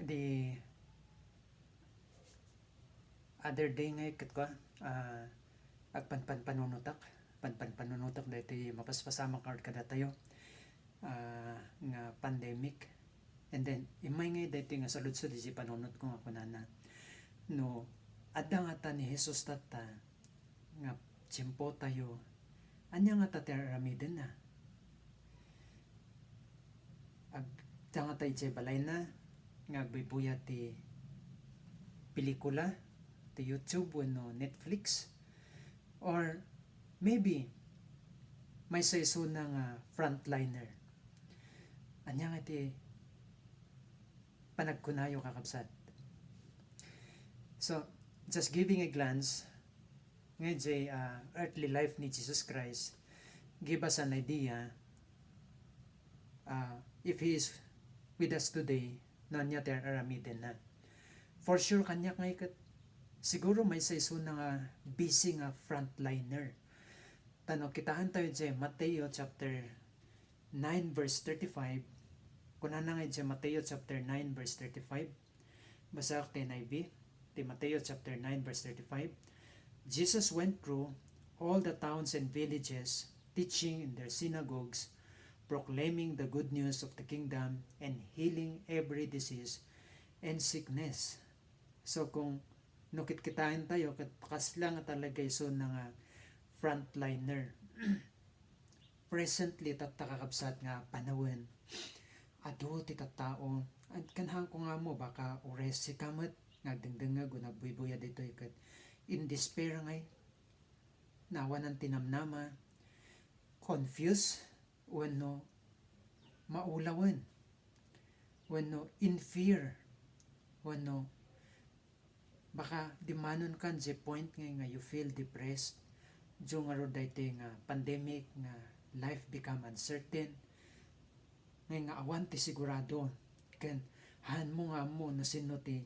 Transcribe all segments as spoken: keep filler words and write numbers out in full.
The other day ngay ket kua, ah, agpanpanpanunotak, panpanpanunotak daytoy mapaspasamak kadatayo, ah, nga pandemic. And then, immay ngay daytoy nga saludsod iti panunotko nga kunana, no adda ngata ni Jesus tatta nga tiempotayo, ania ngata ti ar-aramidenna? Ag-, adda ngata idiay balayna nga agbuybuya ti pelikula, ti YouTube wenno Netflix, or maybe maysa isuna nga frontliner. Ania nga ti panagkunayo, kakabsat? So, just giving a glance, nga idiay, ah, earthly life ni Jesus Christ, give us an idea, ah, if He is with us today, no ania ti ar-aramidenna. For sure, kaniak ngay ket, siguro maysa isuna nga busy nga frontliner. Ta no kitaentayo idiay Mateo chapter nine verse thirty-five, kunana nga idiay Mateo chapter nine verse thirty-five, basaak ti N I V, ti Mateo chapter nine verse thirty-five, Jesus went through all the towns and villages, teaching in their synagogues, proclaiming the good news of the kingdom, and healing every disease and sickness. So, kung no kitkitaentayo, ket kasla nga talaga isuna nga frontliner. Presently, tatta, kakabsat, nga panawen, adu ti tattao. Ket kanhangko nga ammo, baka uray sika met nga agdengdengngeg wenno agbuybuya ditoy ket in despair ngay, naawanan ti namnama, confused, wenno maulawen, wenno in fear, wenno baka dimmanonka idiay point ngay nga you feel depressed, due ngarud daytoy nga pandemic nga life become uncertain, ngay nga awan ti sigurado, ken haanmo nga ammo no sinno ti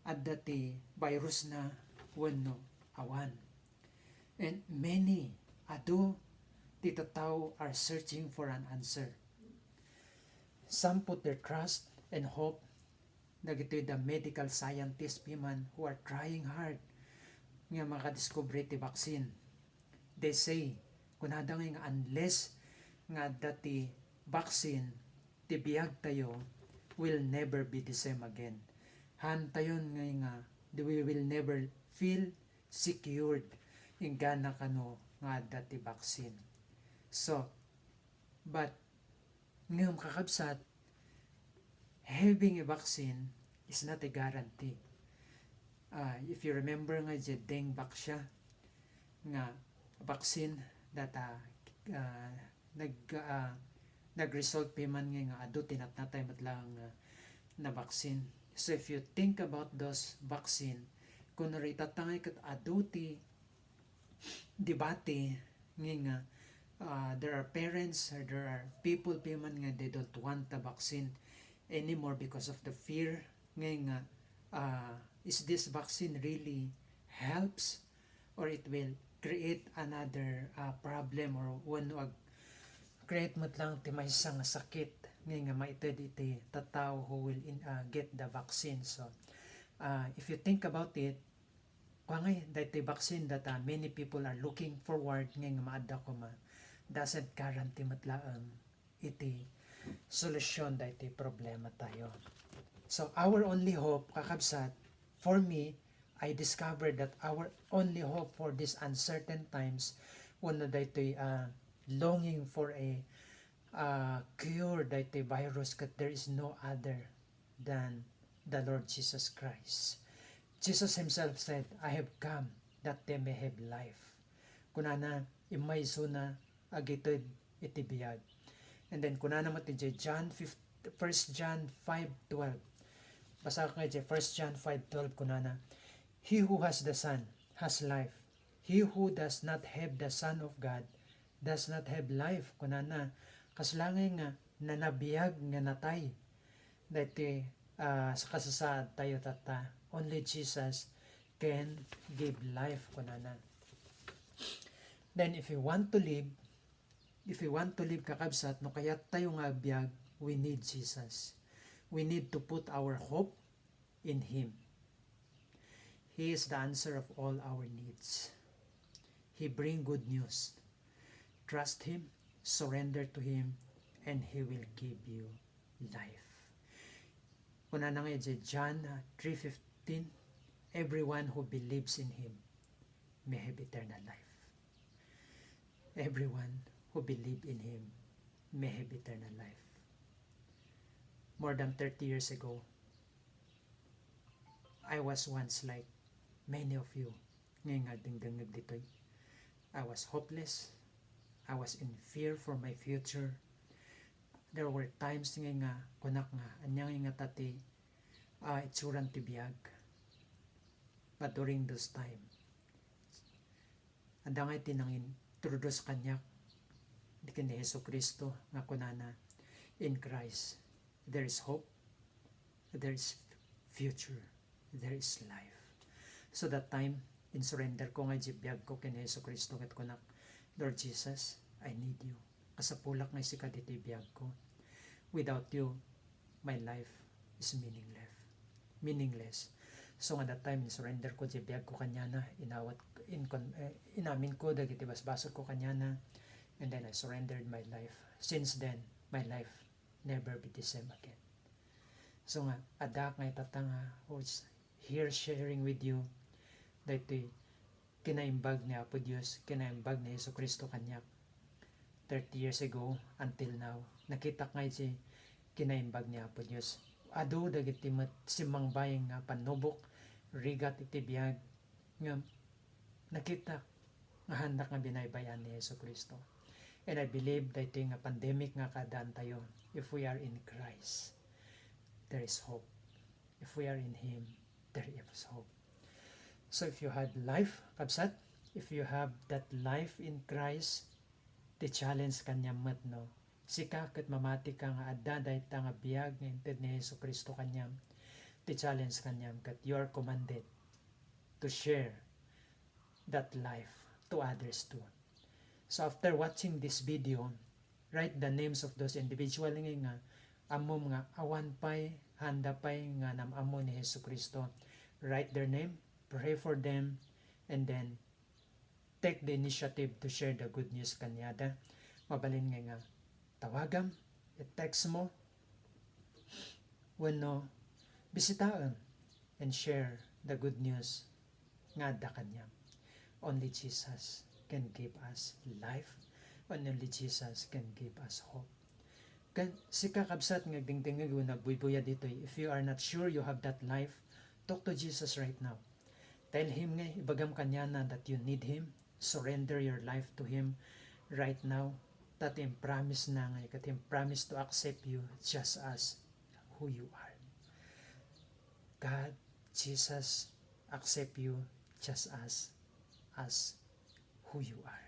adda ti virusna wenno awan. And many, adu ti tattao are searching for an answer. Some put their trust and hope dagitoy da medical scientists piman who are trying hard nga makadiskubre ti vaccine. They say, kunada ngay nga unless nga adda ti vaccine, ti biagtayo will never be the same again. Haantayon ngay nga we will never feel secured inggana kano nga adda ti vaccine. So, but ngem, kakabsat, having a vaccine is not a guarantee. Ah, if you remember nga idiay dengue vaccine, nga vaccine that, ah, ah, nag, ah, nag-result piman nga, nga adu ti natnatay met laeng nga na vaccine. So if you think about those vaccine, kun itatta ngay ket adu ti debate nga, nga, ah, there are parents or there are people piman nga they don't want the vaccine anymore because of the fear nga, nga, ah, is this vaccine really helps or it will create another, ah, problem or wenno ag-, create met laeng ti maysa nga sakit nga, nga maited iti tattao who will in, ah, get the vaccine. So, ah, if you think about it, kua ngay, daytoy vaccine that, ah, many people are looking forward nga, nga maadda koma, doesn't guarantee met laeng iti solusyon daytoy problematayo. So, our only hope, kakabsat, for me, I discovered that our only hope for these uncertain times, wenno daytoy, ah, longing for a, ah, cure daytoy virus, ket there is no other than the Lord Jesus Christ. Jesus himself said, "I have come that they may have life." Kunana, immay isuna agited iti biag. And then kunana met idiay John fifteen, First John five twelve. Basaak nga idiay First John five twelve, kunana, "He who has the Son has life. He who does not have the Son of God does not have life." Kunana, kasla ngay nga nanabiag nga natay daytoy, ah, sa kasasaadtayo tatta. Only Jesus can give life, kunana. Then, if we want to live, if we want to live, kakabsat, no kayattayo nga agbiag, we need Jesus. We need to put our hope in Him. He is the answer of all our needs. He bring good news. Trust Him, surrender to Him, and He will give you life. Kunana nga iti John, uh, three fifteen, "Everyone who believes in Him may have eternal life." Everyone who believe in Him may have eternal life. More than thirty years ago, I was once like many of you nga agdingdingngeg ditoy. I was hopeless. I was in fear for my future. There were times nga, nga kunak nga, ania nga ta ti, ah, itsuran ti biag. But during those time, adda nga ti nangin-introduce kaniak ken ni Jesu-Cristo nga kunana, "In Christ, there is hope, there is future, there is life." So that time, insurrender ko nga iti biag ko ken ni Jesu-Cristo ket kunak, "Lord Jesus, I need you. Kasapulak nga sika ditoy biag ko. Without you, my life is meaningless." Meaningless. So nga that time, insurrender ko iti biag ko kaniana, inawat, in, eh, inamin ko dagiti basbasol ko kaniana, and then I surrendered my life. Since then, my life never be the same again. So nga, adda nga itata nga who's here sharing with you daytoy kinaimbag ni Apo Dios, kinaimbag ni Jesu-Cristo kaniak. Thirty years ago until now, nakitak nga iti kinaimbag ni Apo Dios. Adu dagiti met simmangbaing nga pannubok, rigat iti biag, nga nakitak nga haandak nga binaybay-an ni Jesu-Cristo. And I believe daytoy nga pandemic nga kaadaantayo, if we are in Christ, there is hope. If we are in Him, there is hope. So if you have life, kabsat, if you have that life in Christ, ti challenge kaniam met no, sika ket mamati ka nga adda dayta nga biag nga inted ni Jesu-Cristo kaniam, ti challenge kaniam ket you are commanded to share that life to others too. So after watching this video, write the names of those individual nga, nga ammom nga awan pay, haanda pay nga nam-ammo ni Jesu-Cristo. Write their name, pray for them, and then take the initiative to share the good news kaniada. Mabalin nga, nga tawagam, i-text mo, wenno bisitaem and share the good news nga adda kaniam. Only Jesus can give us life, and only Jesus can give us hope. Ken sika, kabsat, nga agdingdingngeg wenno agbuybuya ditoy, if you are not sure you have that life, talk to Jesus right now. Tell Him nga ibagam kaniana that you need Him. Surrender your life to Him right now. Ta ti impromise na nga, ket He promise to accept you just as who you are. God, Jesus, accept you just as, as who you are.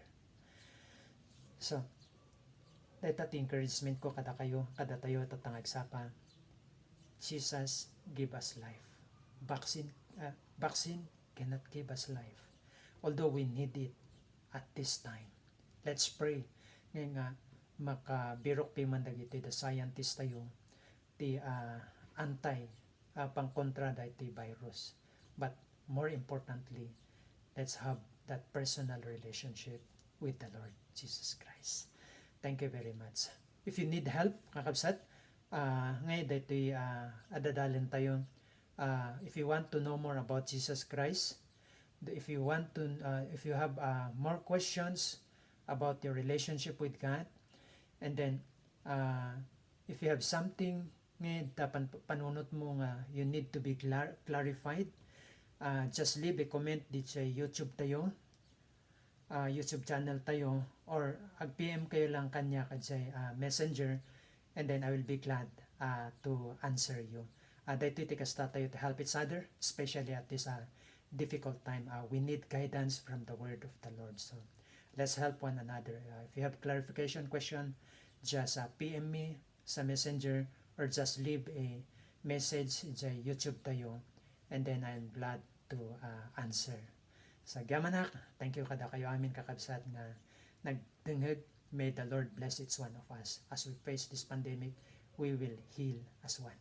So, dayta ti encouragement ko kadakayo, kadatayo, tatta nga agsapa. Jesus give us life. Vaccine, ah, vaccine cannot give us life. Although we need it at this time. Let's pray nga, nga makabirok ti man dagiti the scientist tayo ti, ah, anti, ah, pangkontra daytoy virus. But more importantly, let's have that personal relationship with the Lord Jesus Christ. Thank you very much. If you need help, kakabsat, ah, ngay daytoy, ah, adadalen tayo. Ah, if you want to know more about Jesus Christ, the, if you want to, ah, if you have, ah, more questions about your relationship with God, and then, ah, if you have something nga ta pan-, panunot mo nga you need to be clar-, clarified, ah, just leave a comment di sa YouTube tayo, ah, YouTube channel tayo, or ag-P M kayo lang kaniak sa, ah, Messenger, and then I will be glad, ah, to answer you. Ah, daytoy ti kasta tayo to help each other, especially at this, ah, difficult time. Ah, we need guidance from the word of the Lord. So, let's help one another. Ah, if you have clarification question, just, ah, P M me sa Messenger or just leave a message sa YouTube tayo, and then I'm glad to, ah, answer. Sa agyamanak, thank you kadakayo amin, kakabsat, nga nagdengngeg. May the Lord bless each one of us. As we face this pandemic, we will heal as one.